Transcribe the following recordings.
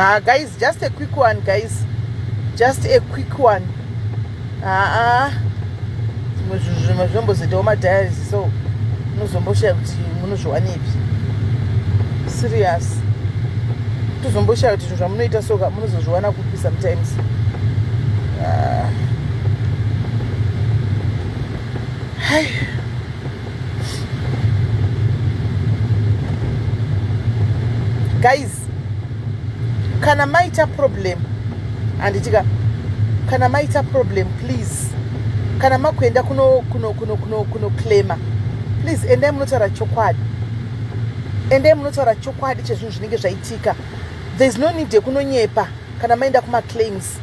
Ah, guys, just a quick one, guys, just a quick one. Aa, zvimwe zvinhu zvimwe zvinombozoitawo madiaries, so unozomboshaya kuti munozviwanepi. Serious, tozomboshaya kuti zvinhu zvamunoita soka munozozviwana kupi sometimes. Ah. Hai. Guys, kana maita problem, handitika, kana maita problem, please, kana makuenda kuno kuno kuno kuno kunoclaima, please endai munotaura chokwadi, endai munotaura chokwadi chezvinhu zvinenge zvaitika. There is no need yekunonyepa kana maenda kumaclaims,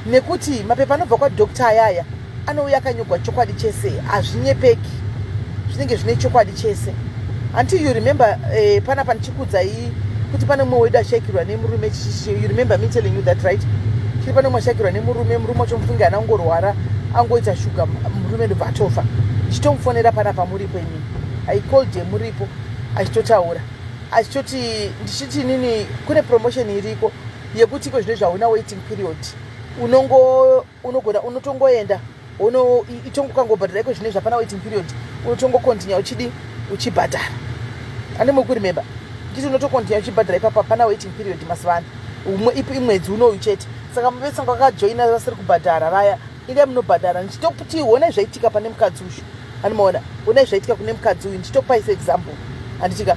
nekuti mapepa anobva kwadoctor ayaya anouya akanyorwa chokwadi chese, hazvinyepeki, zvinenge zvine chokwadi chese. Until you remember, panapa ndichikudzai kuti pane mumwe wedu ashaikirwa nemurume. You remember me telling you that, right? Chiri pane mumwe ashaikirwa nemurume, murume wacho mufunge haana kungorwara, angoita shuga, murume ndobva atofa. Ndichitomufonera panapa muripo imini, I called ye muripo, achitotaura achitoti, ndichiti nini kune promotion iriko yekuti iko zvino zvauna waiting period, unongo unogona unotongoenda uno itongokangobhadhara iko zvino zvapana waiting period, unotongocontinue uchidi uchibhadhara. Ane mukuremember nditi unotocontinue uchibhadhara ipapo, hapana waiting period mazuva ano, imwedzi unoyu chete. Saka muvese vakajoina vasiri kubhadhara vaya, indai munobhadhara. Ndichitokuti honai zvaitika pane mukadzi uyu, anomaona, honai zvaitika kune mukadzi uyu. Ndichitokupai seexample, handitika,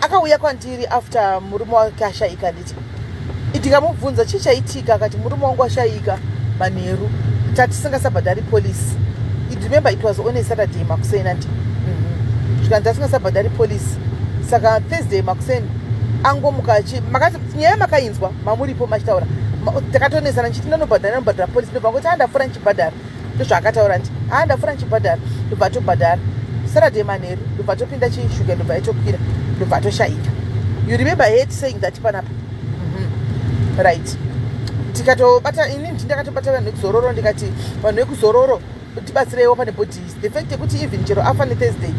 akauya kwandiri after murume wake ashayika, handiti? Ndikamubvunza chii chaitika, akati murume wangu ashayika manheru, tatisingasabhadhari policy. Remember, it was on a Saturday makuseni, andi zvikanzi tasingasabhadhari policy, saka Thursday makuseni angomuka. Makati nyaya makainzwa mamuripo machitaura, takatonesana ndichiti ndanobhadhara, ndanobhadhara policy, ndobva ngoti andafura ndichibhadhara. Ndozvaakataura nti andafura ndichibhadhara, ndobva atobhadhara Saturday manheru, ndobva atopinda chishuga, ndobva itokwira, ndobva atoshayika. You remember her saying that panapa? Right, tikatobata ini ndi ndakatobata vanhu vekuzororo, ndikati vanhu vekuzororo tibatsireiwo pane body. The fact yekuti even chero afa neThursday,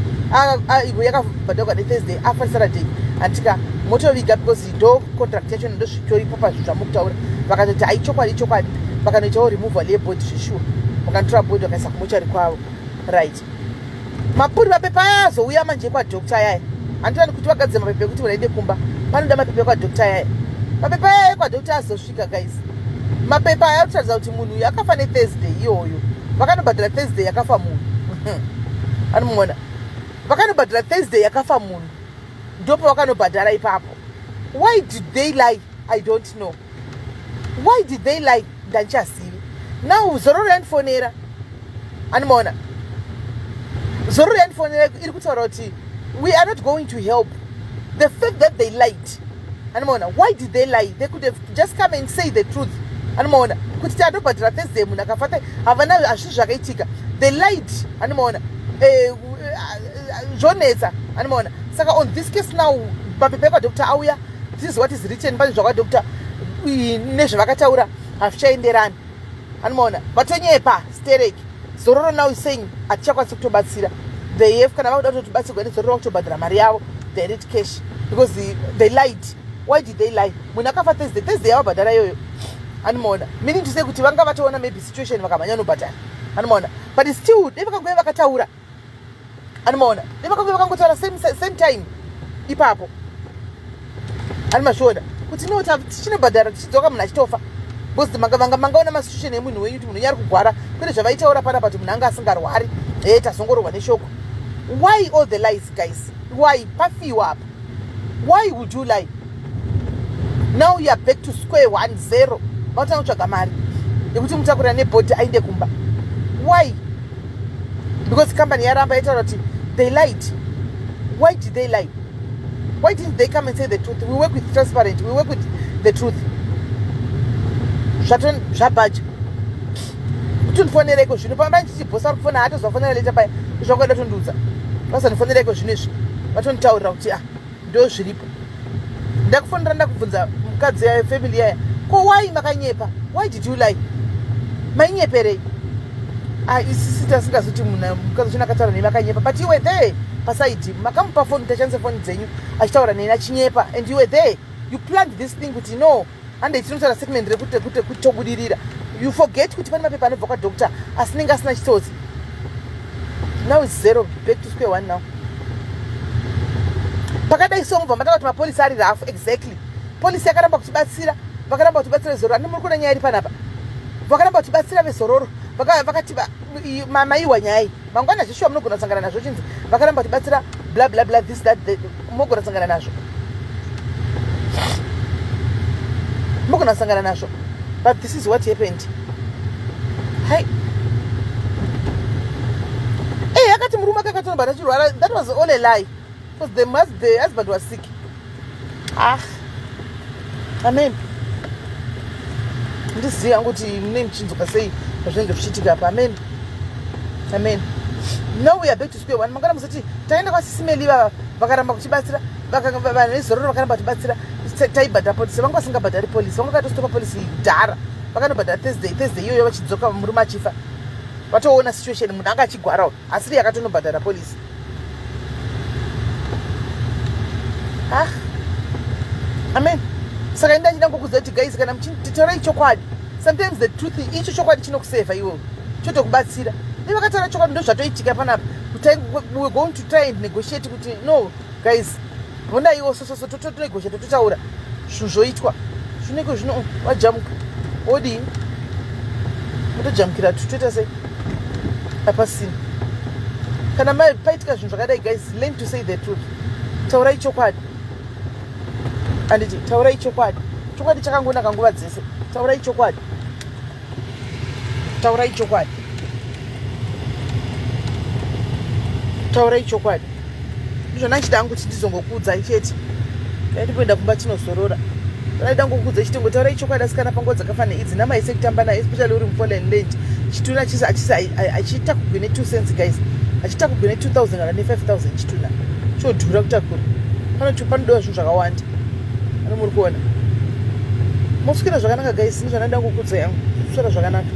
yakabhadharwa neThursday, afa neSaturday, handika motoviga, because ndo contract yacho, ndo zvitoripo pazvinhu zvamukutaura. Vakatoti hai, chokwadi, chokwadi. Vakanoitawo removal yebody zveshuwa, vakanotora body vakaisa kumochari kwavo. Right, mapuri mapepa aya azouya manje kwadoctor ayaya, handitani kuti vagadzire mapepa ekuti munhu aende kumba, panoda mapepa ekwadoctor ayaya. Mapepa aya ekwadoctor azosvika, guys, mapepa aya kutaridza kuti munhu uyu akafa neThursday iyoyo. Vakanobhadhara Thursday yakafa munhu, anomuona, vakanobhadhara Thursday yakafa munhu, ndopa vakanobhadhara ipapo. Why did they lie? I don't know. Why did they lie? Ndandichazivi. Now Zororo yandifonera, animaona, Zororo yandifonera iri kutaura kuti we are not going to help. The fact that they lied, animaona, why did they lie? They could have just come and say the truth, animaona, kuti tatobhadhara Thursday, munhu akafa, havana, hazvisi zvakaitika. They lied, animaona, zvonetsa, animaona. Saka on this case now, mapepa ekwadoctor auya, this is what is written. Pane zvakwadoctor nezvavakataura hazvichaenderani, animaona, vatonyepa stereki. Zororo now is saying hatichakwanisi kutobatsira. They have, kana vakuda kutotibatsirwa neZororo, vakutobhadhara mari yavo direct cash, because they lied. Why did they lie? Munhu akafa Thursday, Thursday yavabhadhara iyoyo, animaona, meaning to say kuti vanga vatoona maybe situation, vakamhanya nobhadhara, animaona. But still dai vakanguve vakataura, animaona, dai vakanguve vakangotaura same time ipapo, animazviona kuti no, tichinobhadhara tichidzoka munhu achitofa, because mangaona masituation emunhu wenyu kuti munhu wenyu ari kugwara, kwete zvavaitaura panapa kuti munhu anga asingarwari, e tazongororwa neshoko. Why all the lies, guys? Why? Pafiwa apa, why would you lie? Now you are back to square one, zero. Vatanga kutsvaga mari yekuti mutakurira nebody ainde kumba. Why? Because company yaramba, yataura kuti they lied. Why did they lie? Why didn't they come and say the truth? We work with transparent, we work with the truth. Zvabhaja kuti ndifonereiko zvino pamba ndichiti boss ari kufona, haatozofonera later paya zvakwada tondiudza, vasandifonereiko zvino izvi, vatonditaurira kuti ah, ndo zviripo. Ndakufonera, ndakubvunza mukadzi family yaya, ko why makanyepa? Why did you lie? Mainyeperei? Ah, isisi tasingazoti munhu mukadzi uchina akataura nemi akanyepa, but you were there paside, makamupa foni, tashandisa foni dzenyu achitaura neni achinyepa, and you were there, you planned this thing kuti no. Handei tinotaura statement rekuti kuti tobudirira. You forget kuti pane mapepa anobva kwadoctor, asinenge asina chitsotsi. Now is zero, back to square one. Now pakadai so, mubva mataka kuti mapolisi ari rafu. Exactly, polisi yakaramba kutibatsira, vakaramba kutibatsira Zororo. Ani muri kuona nyaya iri panapa? Vakaramba kutibatsira veZororo, vakati maiwa nyaya iyi mangwana. Zveshuwa munogona kusangana nazvo, chinzi vakaramba kutibatsira, bla bla bla, this, that. Munogona kusangana nazvo, munogona kusangana nazvo, but this is what happened. Hai, e akati murume ake akatonobata chirwara. That was all a lie because the husband was sick. Ah, amen. Ndiziva kuti mune muchinzwa sei pazvinenge zvichiitika apa. Amen, amen. No, we are back to square one. Mangwana musati taenda kwaSisi Meli vava, vakaramba kutibatsira. Vanhu veZororo vakaramba kutibatsira. Taibhadhara polisi, vanga vasingabhadhari polisi, vanga vakatostopa polisi dhara. Vakanobhadhara Thursday, Thursday iyoyo vachidzoka, murume achifa. Vatoona situation, munhu anga achigwarawo, asiri yakatonobhadhara polisi. Ah, amen. Saka inda chida ngokuziva kuti guys, kana muchitaurai chokwadi, sometimes the truth, icho chokwadi chinokusevha iwewe, chotokubatsira. Dai vakataura chokwadi, ndo zvatoitika panapa. We're going to try and negotiate kuti no guys, honaiwo sososo, totonegotiate, tototaura, zvinhu zvoitwa. Zvinenge zvino wajamuka, wodini? Motojamukira, totoita sei? Hapasina. Kana paitika zvinhu zvakadai, guys, learn to say the truth. Taurai chokwadi, handiti? Taurai chokwadi. Chokwadi chakangonaka nguva dzese. Taurai chokwadi, taurai chokwadi, taurai chokwadi. Ndizvona ndichida hangu kuti ndizongokuudzai chete. Ndaitimboenda kumba tinozorora. Ndaida ngokuudza chiti taurai chokwadi, asikana. Panguva dzakafanira idzi, namaise kutamba nayo, especially uri muforeign land, chituna achitakugwe ne2 cents, guys, achitakugwe ne2000 kana ne5000. Chituna chodhura kutakura, panodiwa zvinhu zvakawanda. Ano muri kuona, moswera zvakanaka guys. Ndizvanoda ngokuudza yangu. Swera zvakanaka.